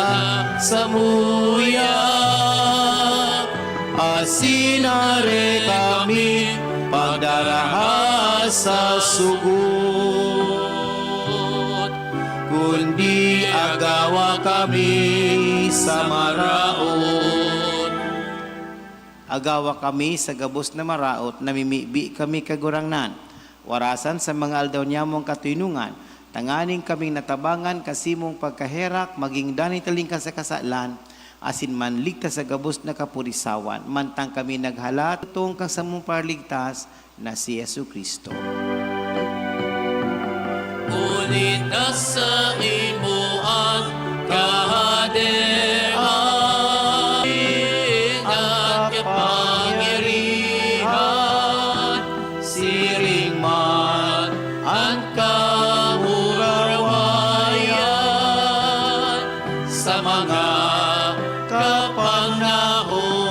samuya, asin dai kami pagdaraha sa sugot, kundi agawa kami sa maraot. Agawa kami sa gabos na maraot, namimibi kami, Kagurangnan. Warasan sa mga aldaw niyamong katoynongan, tanganing kaming natabangan kan simong pagkaherak, magin danay talingkas sa kasalan, asin manligtas sa gabos na kapurisawan, mantang kami naghalat tungkol kan samong Paraligtas, na si Jesu-Cristo. Huli ta saimo an kahadean at kapangyarihan, siring man an kamurawayan sa mga kapanahonan.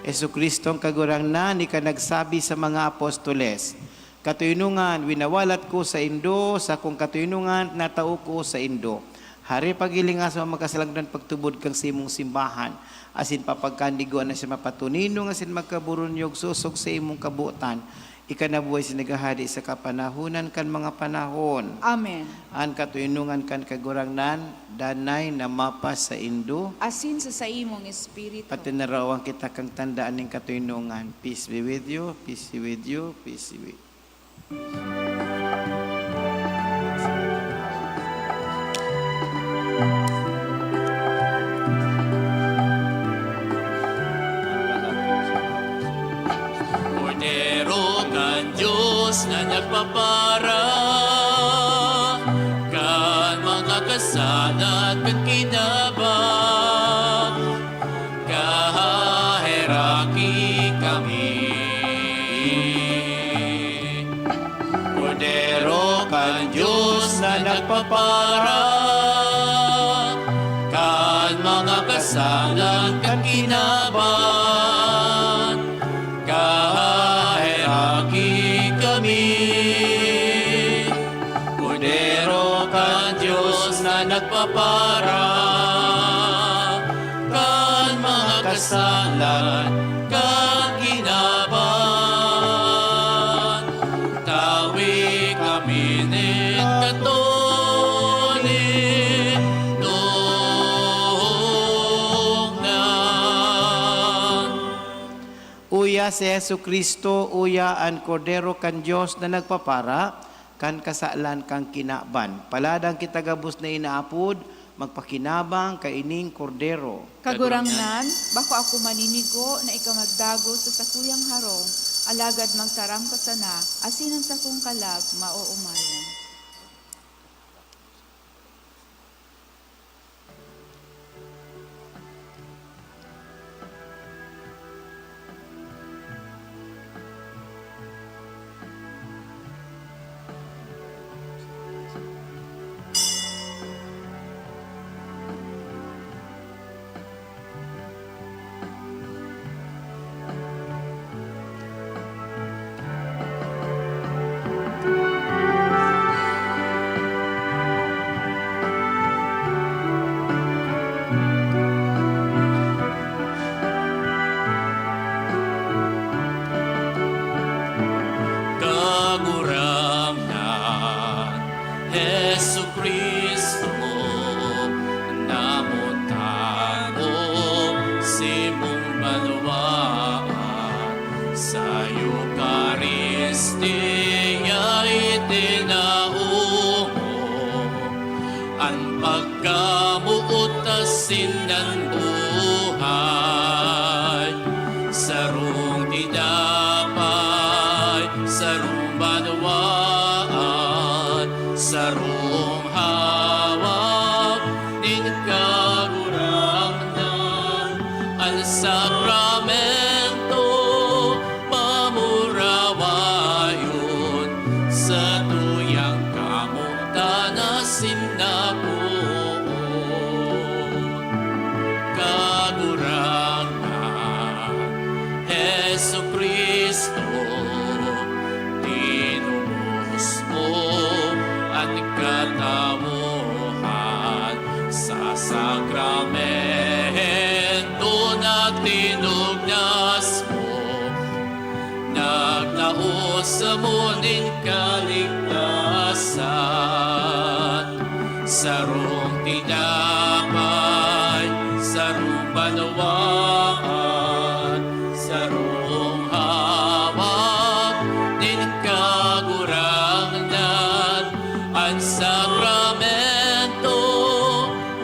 Jesu-Cristo an Kagurangnan, ika nagsabi sa mga apostoles, "Katoynongan winawalat ko saindo, sakong katoynongan tinatao ko saindo." Hare paghilinga sa mga makasalangodan pagtubod kan simong simbahan, asin papagkandigoan na siya mapatoninong asin magkaburunyog sosog sa imong kabotan, ika na buhay asin naghahade sa kapanahonan kan mga panahon. Amen. An katoynongan kan Kagurangnan, danay na mapasaindo. Asin sa saimong espiritu. Patinarawan kita kan tandaan nin katoynongan. Peace be with you, peace be with you, peace be with you. Kordero kan Dios na nagpapara kasalan kan kinaban, kahaheraki kami. Kordero kan Dios na nagpapara kan mga kasalan kan kinaban, kahaheraki kami. Kordero kan Dios na nagpapara kan mga kasalan kan kinaban, tawi kami nin katoningnan. Uya si Jesu-Cristo, uya an Kordero kan Dios na nagpapara kan kasalan kan kinaban. Paladan kita gabos na inaapod, magpakinabang kaining Kordero. Kagurangnan, bako ako maninigo na ika magdagos sa sakuyang harong, alagad magtaram ka sana, asin an sakong kalag maoomayan. Kagurangnan, Jesu-Cristo, namotan mo simong banwaan, sa Eukaristia itinao mo an pagkamoot asin an buhay. Sarong tinapay, sarong banwaan, sarong hawak nin Kagurangnan, an sakramento mamurawayon, satuyang kamotan asin naboot. Kagurangnan, Jesu-Cristo, tinubos mo an katawohan sa sakramento na tinugnas mo. Nagtao samo nin kaligtasan, sarong tinapay, sarong banwaan, sarong hawak nin Kagurangnan, an sakramento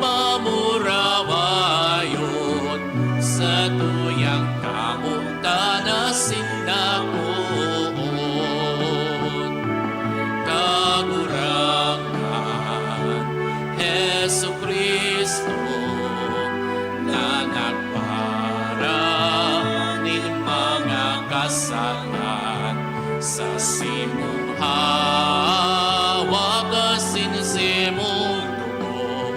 mamurawayon, satuyang kamotan asin naboot. Kagurangnan, Jesu-Cristo, na nagpara nin mga kasalan, sa simong hawak asin simong dugo,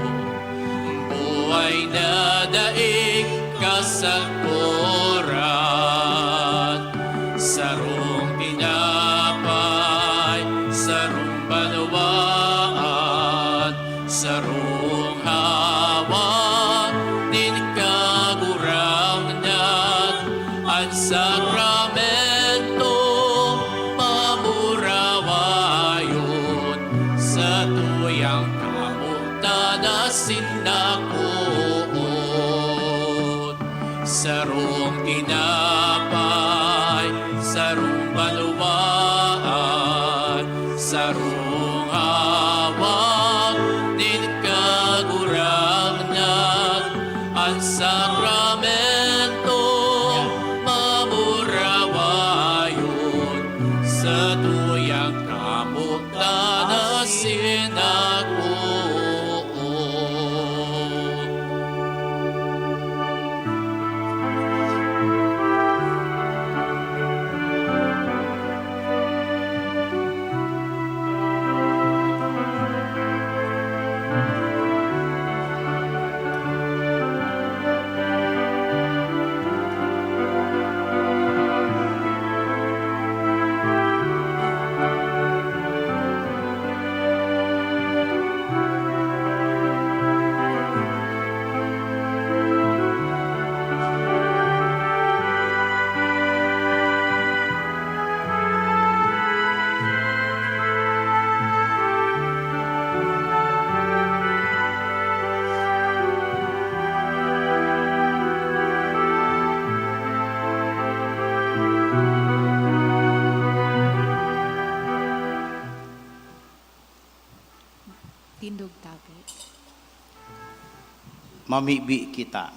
buhay na daing kasakoran. Sarong tinapay, sarong banwaan, sarong hawak nin Kagurangnan, an sakramento mamurawayon, satuyang kamotan asin naboot. Sarong tinapay, sarong banwaan, sarong hawak nin Kagurangnan, an sakramento mamurawayon, satuyang kamotan asin naboot. Tindog tabi. Mamibi kita.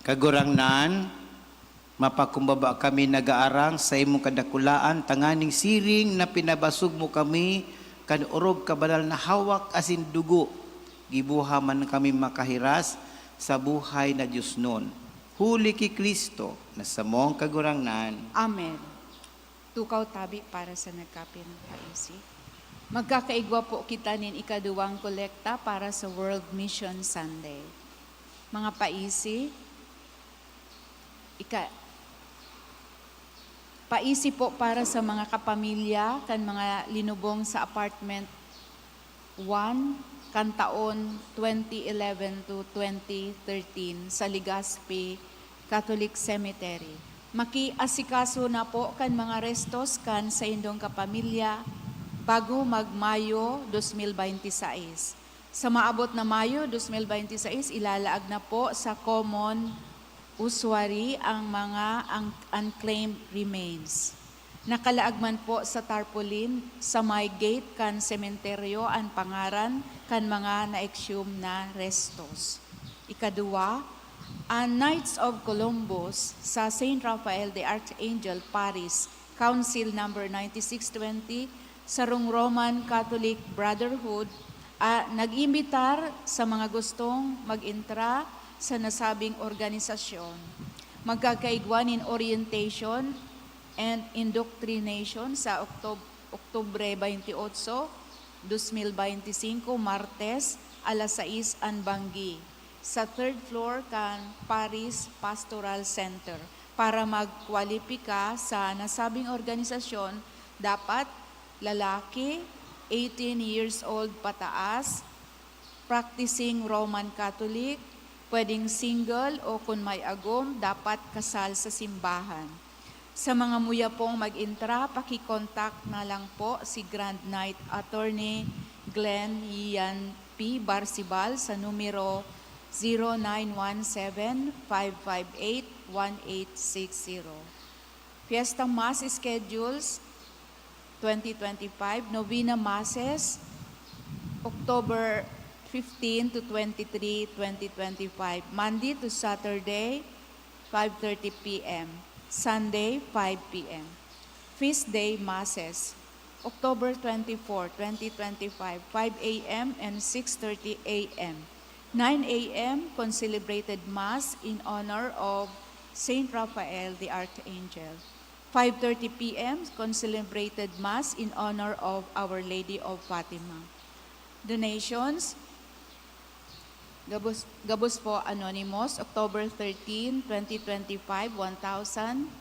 Kagurangnan, mapakumbaba kami nagaarang sa imong kadakulaan, tanganing siring na pinabasog mo kami kan orog kabanal na hawak asin dugo, giboha man kami makahiras sa buhay na diosnon. Huli ki Cristo, na samong Kagurangnan. Amen. Tukaw tabi para sa nagkapirang paisi. Magkakaigwa po kita nin ikaduwang kolekta para sa World Mission Sunday. Mga paisi, ika-, paisi po para sa mga kapamilya kan mga linubong sa apartment one kan taon twenty eleven to twenty thirteen sa Legazpi Catholic Cemetery. Makiasikaso na po kan mga restos kan saindong kapamilya bago mag-Mayo dos mil baynte sais. Sa maabot na Mayo dos mil baynte sais, ilalaag na po sa common ossuary ang mga ang-, unclaimed remains. Nakalaag man po sa tarpaulin sa may gate kan sementeryo an pangaran kan mga na-exhume na restos. Ikaduwa, an Knights of Columbus sa Saint Raphael the Archangel Parish Council Number ninety-six twenty, sarong Roman Catholic Brotherhood, a, nag-iimbitar sa mga gustong mag-entra sa nasabing organisasyon. Magkakaigwa nin orientation and indoctrination sa Octob-, Oktubre twenty-eight, dos mil baynte singko, Martes, alas sais an banggi, sa third floor kan Parish Pastoral Center. Para magkwalipika sa nasabing organisasyon, dapat lalaki, eighteen years old pataas, practicing Roman Catholic, pwedeng single o kun may agom, dapat kasal sa simbahan. Sa mga muyapong mag-entra, paki-contact na lang po si Grand Knight Attorney Glenn Ian P. Barcibal sa numero zero nine one seven, five five eight, one eight six zero. Fiesta Mass Schedules twenty twenty-five, Novena Masses, October fifteen to twenty-three, twenty twenty-five, Monday to Saturday, five thirty P M, Sunday, five P M. Feast Day Masses, October twenty-four, twenty twenty-five, five A M and six thirty A M. Nine A M, concelebrated Mass in honor of Saint Raphael the Archangel. Five thirty P M, concelebrated Mass in honor of Our Lady of Fatima. Donations, gabos, gabos po, anonymous, October thirteen, twenty twenty-five, one thousand.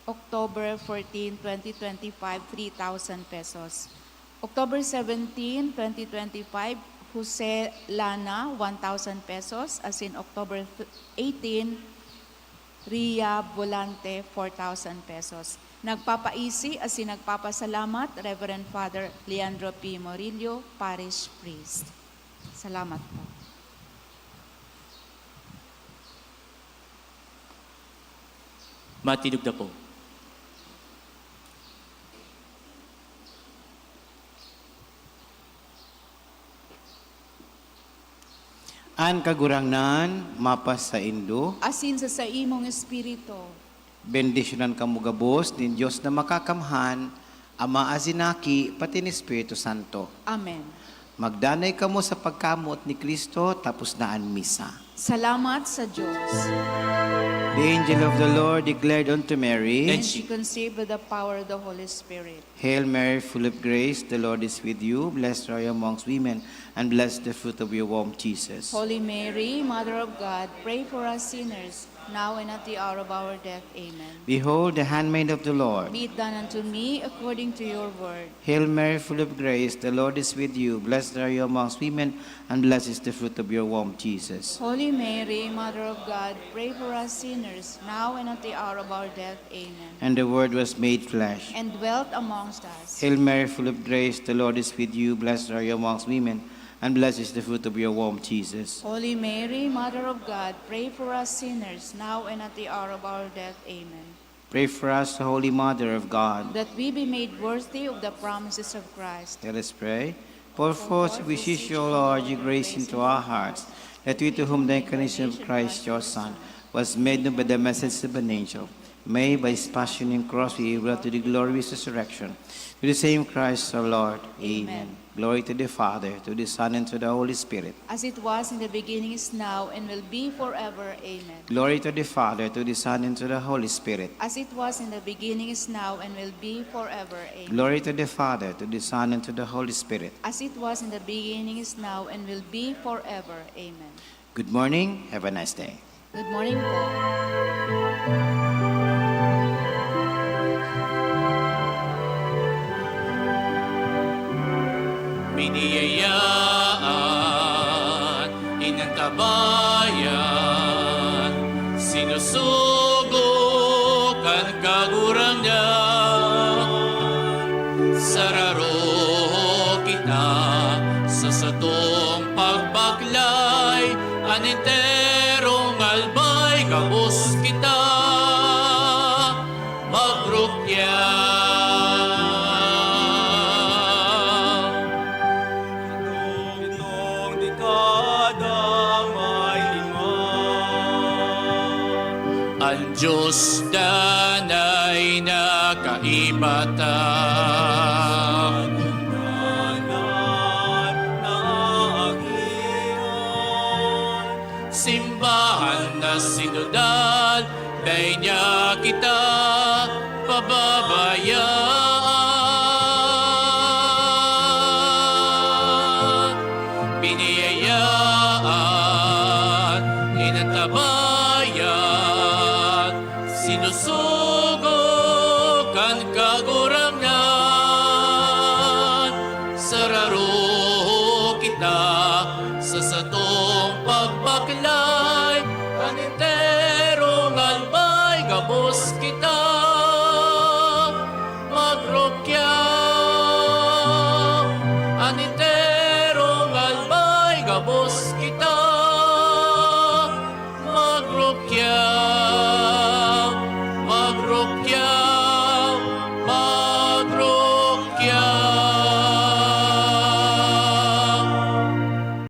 October fourteen, twenty twenty-five, three thousand pesos. October seventeen, twenty twenty-five, Jose Lana, one thousand pesos, asin October th-, eighteen, Ria Volante, four thousand pesos. Nagpapaisi asin nagpapasalamat, Reverend Father Leandro P. Morillo, Parish Priest. Salamat po. Matindog na po. An Kagurangnan mapasaindo. Asin sa saimong espiritu. Bendisyonan kamo gabos nin Dios na Makakamhan, Ama asin Aki, pati nin Espiritu Santo. Amen. Magdanay kamo sa pagkamoot ni Cristo, tapos na an misa. Salamat sa Dios. The angel of the Lord declared unto Mary, And she conceived by the power of the Holy Spirit. Hail Mary, full of grace, the Lord is with you. Blessed are you amongst women, and blessed is the fruit of your womb, Jesus. Holy Mary, Mother of God, pray for us sinners, now and at the hour of our death. Amen. Behold the handmaid of the Lord. Be it done unto me according to your word. Hail Mary, full of grace, the Lord is with you. Blessed are you amongst women, and blessed is the fruit of your womb, Jesus. Holy Mary, Mother of God, pray for us sinners, now and at the hour of our death. Amen. And the Word was made flesh. And dwelt amongst us. Hail Mary, full of grace, the Lord is with you. Blessed are you amongst women, and blessed is the fruit of your womb, Jesus. Holy Mary, Mother of God, pray for us sinners, now and at the hour of our death. Amen. Pray for us, the Holy Mother of God. That we be made worthy of the promises of Christ. Let us pray. Pour forth, we beseech you, O Lord, your grace into our hearts, that we, to whom the incarnation of Christ, your Son, was made known by the message of an angel, may, by his passion and cross, be able to the glorious resurrection, to the same Christ our Lord. Amen. Amen. Glory to the Father, to the Son, and to the Holy Spirit. As it was in the beginning, is now, and will be forever. Amen. Glory to the Father, to the Son, and to the Holy Spirit. As it was in the beginning, is now, and will be forever. Amen. Glory to the Father, to the Son, and to the Holy Spirit. As it was in the beginning, is now, and will be forever. Amen. Good morning. Have a nice day. Good morning po. Biniyayaan, inantabayan, sinusugo kan Kagurangnan. Sararo kita sa satong pagbaklay, an enterong albay gabos kita magrukya. Pitong dekada may lima. An Diyos danay na kaiba ta. Danay na agihan. Simbahan na sinodal, dai niya kita